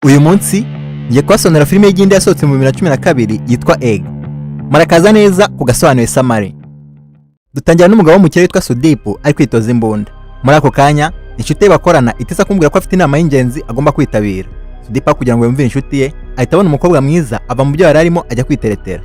Uyu munsi ngiye kubasonera filime y'igindi yasohotse mu 2012 yitwa Egg. Murakaza neza ku gasobanuye Samari. Dutangira n'umugabo w'umukire witwa Sudipu ari kwitoza imbunda. Muri ako kanya inshuti ye bakorana itisa kumubwira ko afite inama y'ingenzi agomba kwitabira. Sudipu aho kugira ngo yumvire inshuti ye, ahita abona umukobwa mwiza, ava mu byo yari arimo ajya kwiteretera.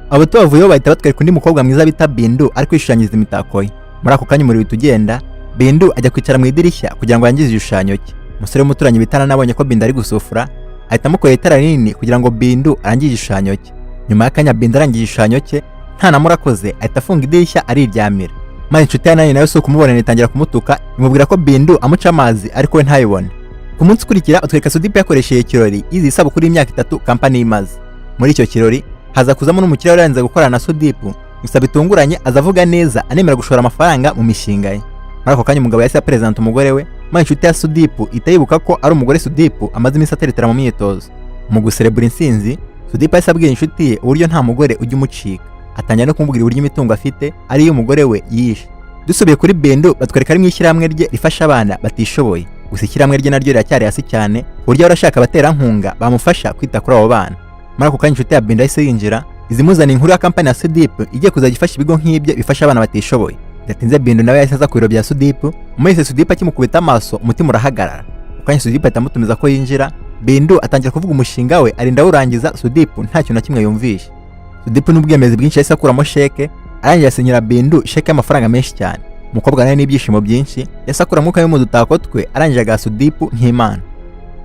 Abo tubavuyeho bahita batwereka undi mukobwa mwiza bita Bindu ari kwishushanyiriza imitako ye. Muri ako kanya umuriro uhita ugenda, Bindu ajya kwicara mu idirishya kugira ngo yangize igishushanyo cye. Umusore w'umuturanyi bita Nana abonye ko Bindu ari gusufura, ahita amukorera itara rinini kugira ngo Bindu arangize igishushanyo cye. Nyuma y'akanya Bindu arangije igishushanyo cye, nta namurakoze, ahita afunga idirishya ariryamira. Maze inshuti ya Nani nayo si ukumubonera, itangira kumutuka, imubwira ko Bindu amuca amazi ariko we ntayibone. Ku munsi ukurikira utwereka Sudipu yakoresheje ikirori yizihiza isabukuru y'imyaka 3 kampani imaze. Muri icyo kirori haza kuzamo n'umukiriya wari yaranze gukorana na Sudipu, gusa bitunguranye aza avuga neza, anemera gushora amafaranga mu mishinga ye. Muri ako kanya umugabo yahise aperezanta umugore we, maze inshuti ya Sudipu ihita yibuka ko ari umugore Sudipu amaze iminsi ateretera mu myitozo. Mu guserebura intsinzi, Sudipu yahise abwira inshuti ye uburyo nta mugore ujya umucika, atangira no kumubwira uburyo imitungo afite ari iy'umugore we yishe. Dusubiye kuri Bindu, batwereka ari mu ishyirahamwe rye rifasha abana batishoboye, gusa ishyirahamwe rye naryo riracyari hasi cyane ku buryo ahora ashaka abaterankunga bamufasha kwita kuri abo bana. Muri ako kanya inshuti ya Bindu yahise yinjira, izimuzaniye inkuru ya kampani ya Sudipu igiye kuzajya ifasha ibigo nk'ibyo bifasha abana batishoboye. Bidatinze Bindu nawe yahise aza ku biro bya Sudipu, umwese Sudipu akimukubita amaso umutima urahagarara. Ako kanya Sudipu ahita amutumiza ko yinjira. Bindu atangira kuvuga umushinga we, arinda awurangiza, Sudipu nta kintu na kimwe yumvishe. Sudipu n'ubwemezi bwinshi yahise akuramo sheke, arangije asinyira Bindu sheke y'amafaranga menshi cyane. Umukobwa nawe n'ibyishimo byinshi yahise akuramo kamwe mu dutako twe, arangije agaha Sudipu nk'impano.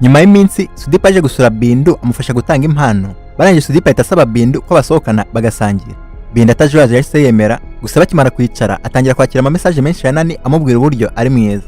Nyuma y'iminsi Sudipu aje gusura Bindu, amufasha gutanga impano. Barangije Sudipu ahita asaba Bindu ko basohokana bagasangira. Bindu atajuyaje yahise yemera, gusa bakimara kwicara atangira kwakira ama message menshi ya Nani amubwira uburyo ari mwiza.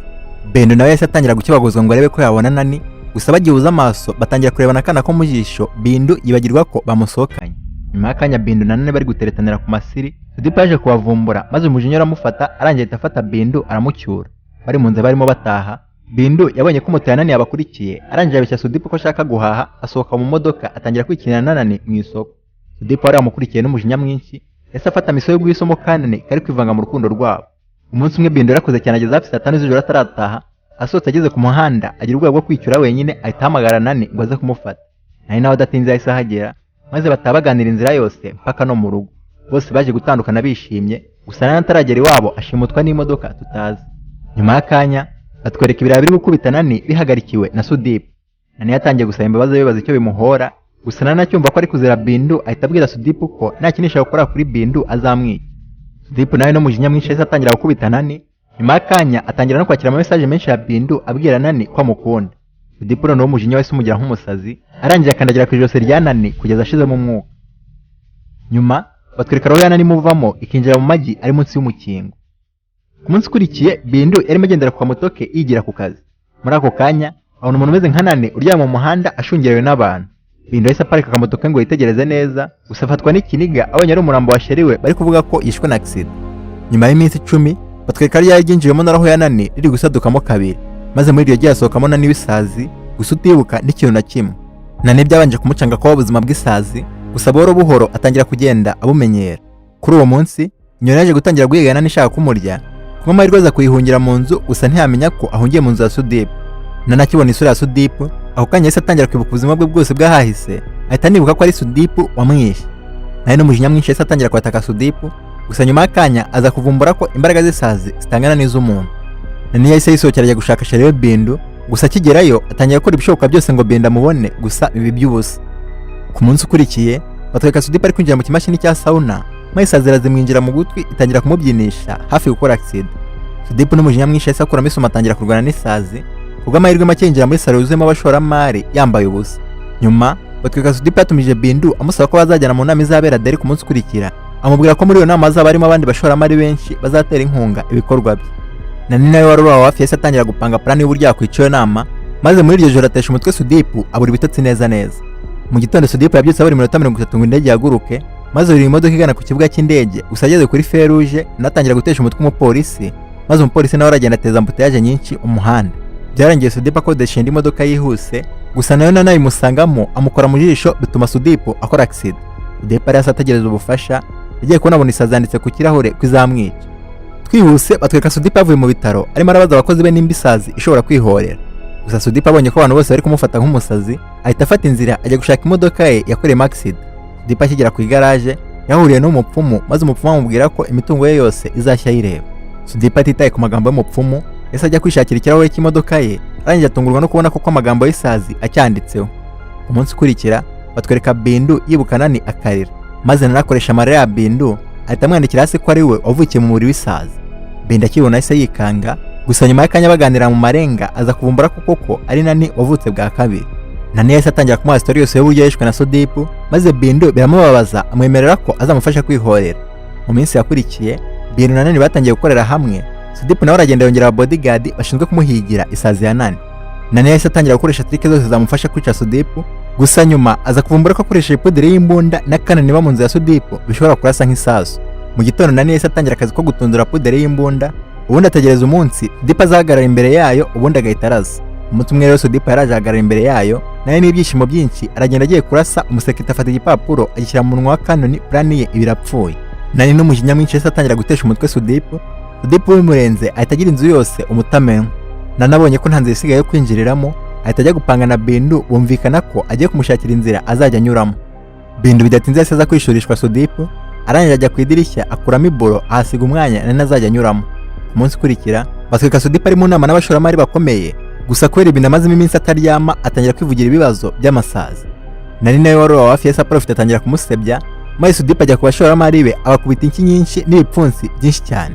Bindu nawe yahise atangira gukebaguzwa ngo arebe ko yabona Nani, gusa bagihuza amaso batangira kurebana akana ko mu jisho, Bindu yibagirwa ko bamusohokanye. Nyuma y'akanya Bindu na Nani bari guteretanira ku masiri, Sudipu yaje kubavumbura maze umujinya uramufata, arangiye ahita afata Bindu aramucyura. Bari mu nzira barimo bataha, Bindu yabonye ko moto ya Nani yabakurikiye, arangije abeshya Sudipu ko ashaka guhaha, asohoka mu modoka atangira kwikinira na Nani mu isoko. Sudipu wari wamukurikiye n'umujinya mwinshi yahise afata misiyo yo guhisamo Kanani kari kwivanga mu rukundo rwabo. Umunsi umwe Bindu yarakoze cyane ageze hafi saa 5 z'ijoro atarataha. Asohotse ageze ku muhanda agira ubwoba bwo kwicyura wenyine, ahita ahamagara Nani ngo aze kumufata. Nani nawe adatinze yahise ahagera, maze bataha baganira inzira yose mpaka no mu rugo. Bose baje gutandukana bishimye, gusa Nani ataragera iwabo ashimutwa n'imodoka tutazi. Nyuma y'akanya batwereka ibirayi biri gukubita Nani bihagarikiwe na Sudipu. Nani yatangiye gusaba imbabazi bibaza icyo bimuhora, gusa Nani acyumva ko ari kuzira Bindu ahita abwira Sudipu ko nakinisha gukora kuri Bindu azamwica. Sudipu nawe n'umujinya mwinshi yahise atangira gukubita Nani. Nyuma y'akanya atangira no kwakira ama message menshi ya Bindu abwira Nani ko amukunda. Sudipu noneho umujinya wahise umugira nk'umusazi, arangije akandagira ku ijosi rya Nani kugeza ashizemo umwuka. Nyuma batwereka roho ya Nani imuvamo ikinjira mu magi ari munsi y'umukingo. Ku munsi ukurikiye Bindu yarimo agendera ku kamoto ke yigira ku kazi. Muri ako kanya abona umuntu umeze nka Nani uryamye mu muhanda ashungerewe n'abantu. Bindu yahise aparika akamoto ke ngo yitegereze neza, gusa afatwa n'ikiniga abonye ari umurambo wa chéri we bari kuvuga ko yishwe na accident. Nyuma y'iminsi 10 batwereka ryari ryinjiwemo na roho ya Nani riri gusadukamo kabiri, maze muri iryo gihe hasohokamo Nani w'isazi gusa utibuka n'ikintu na kimwe. Nani byabanje kumucanga kuba ubuzima bw'isazi, gusa buhoro buhoro atangira kugenda abumenyera. Kuri uwo munsi inyoni yaje gutangira guhiga Nani ishaka kumurya, kuba amahirwe aza kuyihungira mu nzu, gusa ntiyamenya ko ahungiye mu nzu ya Sudipu. Nani akibona isura ya Sudipu, ako kanya yahise atangira kwibuka ubuzima bwe bwose bw'ahahise, ahita anibuka ko ari Sudipu wamwishe. Nawe n'umujinya mwinshi yahise atangira kwataka Sudipu, gusa nyuma y'akanya aza kuvumbura ko imbaraga z'isazi zitangana n'iz'umuntu. Nani yahise yisohokera ajya gushaka chéri we Bindu, gusa akigerayo atangira gukora ibishoboka byose ngo Bindu amubone, gusa biba iby'ubusa. Ku munsi ukurikiye batwereka Sudipu ari kwinjira mu kimashini cya sauna, maze isazi irazimwinjira mu gutwi itangira kumubyinisha hafi gukora accident. Sudipu n'umujinya mwinshi yahise akuramo isumo atangira kurwana n'isazi, kubw'amahirwe make yinjira muri salo yuzuyemo abashoramari yambaye ubusa. Nyuma batwereka Sudipu yatumije Bindu amusaba ko bazajyana mu nama izabera Delhi ku munsi ukurikira, amubwira ko muri iyo nama hazaba harimo abandi bashoramari benshi bazatera inkunga ibikorwa bye. Nani nawe wari uri aho hafi yahise atangira gupanga plan y'uburyo yakwica iyo nama, maze muri iryo joro atesha umutwe Sudipu abura ibitotsi neza neza. Mu gitondo Sudipu yabyutse abura iminota 30 ngo indege ihaguruke, maze yurira imodoka igana ku kibuga cy'indege, gusa ageze kuri feruje natangira gutesha umutwe umupolisi, maze umupolisi nawe aragenda ateza embouteillage nyinshi umuhanda. Byarangiye Sudipu akodesha indi modoka yihuse, gusa nayo Nani ayimusangamo amukora mu jisho bituma Sudipu akora accident. Sudipu yari hasi ategereza ubufasha, yagiye kubona abona isazi yanditse ku kirahure ko izamwica. Twihuse batwereka Sudipu yavuye mu bitaro arimo arabaza abakozi be nimba isazi ishobora kwihorera. Gusa Gusa Sudipu abonye ko abantu bose bari kumufata nk'umusazi, ahita afata inzira ajya gushaka imodoka ye yakoreyemo accident. Sudipu akigera ku igaraje yahuriye n'umupfumu, maze umupfumu amubwira ko imitungo ye yose izashya ayireba. Sudipu atitaye ku magambo y'umupfumu, yahise ajya kwishakira ikirahure cy'imodoka ye, arangije atungurwa no kubona koko amagambo y'isazi acyanditseho. Umunsi ukurikira batwereka Bindu yibuka Nani akarira, maze Nani akoresha amarira ya Bindu, ahita amwandikira hasi ko ari we wavukiye mu mubiri w'isazi. Bindu akibona ahise yikanga. Gusa nyuma y'akanya baganira mu marenga, aza kuvumbura ko koko ari Nani wavutse bwa kabiri. Nani yahise atangira kumuha story yose y'uburyo yishwe na Sudipu, maze Bindu biramubabaza, amwemerera ko azamufasha kwihorera. Mu minsi yakurikiye Bindu na Nani batangiye gukorera hamwe. Sudipu nawe aragenda yongera aba bodyguard bashinzwe kumuhigira isazi ya Nani. Nani yahise atangira gukoresha trick zose zamufasha kwica Sudipu. Gusa nyuma aza kuvumbura ko akoresheje poudre y'imbunda na cannon iba mu nzu ya Sudipu bishobora kurasa nk'isasu. Mu gitondo Nani yahise atangira akazi ko gutundura poudre y'imbunda, ubundi ategereza umunsi Sudipu azahagarara imbere yayo, ubundi agahita arasa. Umunsi umwe rero Sudipu yaraje ahagarara imbere yayo nawe n'ibyishimo byinshi, aragenda agiye kurasa, umusekirite afata igipapuro agishyira mu munwa wa cannon, plan ye ibirapfuye. Nani n'umujinya mwinshi yahise atangira gutesha umutwe Sudipu. Sudipu bimurenze ahita agira inzu yose umutamenwa. Nanabonye ko nta nzira isigaye yo kwinjiriramo, ahita ajya gupanga na Bindu, bumvikana ko agiye kumushakira inzira azajya anyuramo. Bindu bidatinze yahise aza kwishurishwa Sudipu, arangije ajya ku idirishya akuramo iburo, ahasiga umwanya Nani azajya anyuramo. Ku munsi ukurikira batwereka Sudipu ari mu nama n'abashoramari bakomeye. Gusa kubera ibintu amazemo iminsi ataryama, atangira kwivugira ibibazo by'amasazi. Nani nawe wari uwa hafi ya Profit atangira kumusebya, maze Sudipu ajya ku bashoramari be abakubita inshyi nyinshi n'ibipfunsi byinshi cyane.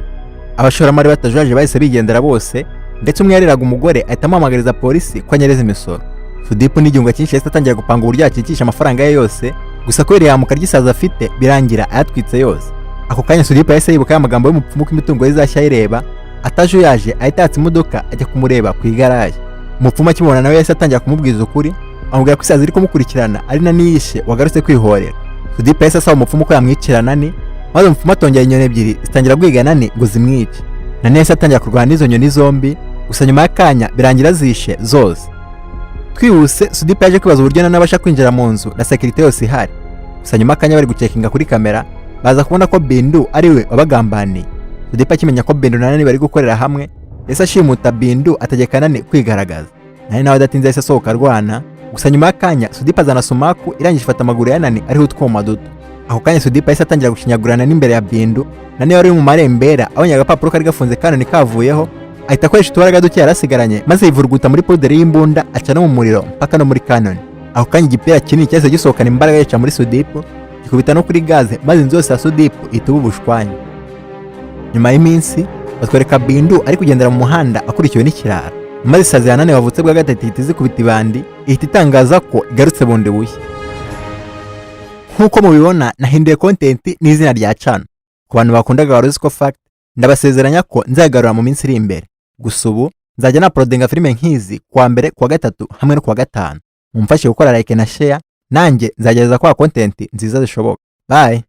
Abashoramari batajuyaje bahise bigendera bose, ndetse umwe yareraga umugore ahita amuhamagariza polisi ko anyereza imisoro. Sudipu n'igihunga cyinshi yahise atangira gupanga uburyo yakikisha amafaranga ye yose. Gusa kubera ihamuka ry'isazi afite, birangira ayatwitse yose. Ako kanya Sudipu yahise yibuka ya magambo y'umupfumu ko imitungo ye izashya ayireba. Atajuyaje ahita yatsa imodoka ajya kumureba ku igaraje. Umupfumu akimubona nawe yahise atangira kumubwiza ukuri, amubwira ko isazi iri kumukurikirana ari Nani yishe wagarutse kwihorera. Sudipu yahise asaba umupfumu ko yamwicira Nani, maze umupfumu atongera inyoni ebyiri zitangira guhiga Nani ngo zimwice. Nani yahise atangira kurwana n'izo nyoni zombi. Gusa nyuma y'akanya birangira zishe zose. Twihuse, Sudipu yaje kwibaza uburyo Nani abasha kwinjira mu nzu na sécurité yose ihari. Gusa nyuma y'akanya bari gucekinga kuri kamera, baza kubona ko Bindu ari we wabagambaniye. Sudipu akimenya ko Bindu na Nani bari gukorera hamwe, yahise ashimuta Bindu, ategeka Nani kwigaragaza. Nani nawe adatinze yahise asohoka arwana. Gusa nyuma y'akanya Sudipu azana sumaku, irangije ifata amaguru ya Nani ariho utwuma duto. Ako kanya Sudipu yahise atangira gushinyagurana n'imbere ya Bindu. Nani wari uri mu marembera abonye agapapuro kari gafunze cannon kavuyeho, ahita akoresha utubaraga duke yari asigaranye, maze yivuruguta muri poudre y'imbunda, aca no mu muriro mpaka no muri cannon. Ako kanya igipira kinini cyahise gisohokana imbaraga yica muri Sudipu, gikubita no kuri gaze, maze inzu yose ya Sudipu ihita iba ubushwanyu. Nyuma y'iminsi batwereka Bindu ari kugendera mu muhanda akurikiwe n'ikirara, maze isazi ya Nani wavutse bwa gatatu ihita izikubita ibandi, ihita itangaza ko igarutse bundi bushya. Nk'uko mubibona, nahinduye content n'izina rya channel. Ku bantu bakundaga Waruziko Fact, ndabasezeranya ko nzagarura mu minsi iri imbere. Gusa ubu nzajya nauploadinga filime nk'izi kuwa mbere, kuwa gatatu hamwe no kuwa gatanu. Mumfashe gukora like na share, nanjye nzagerageza kubaha content nziza zishoboka. Bye.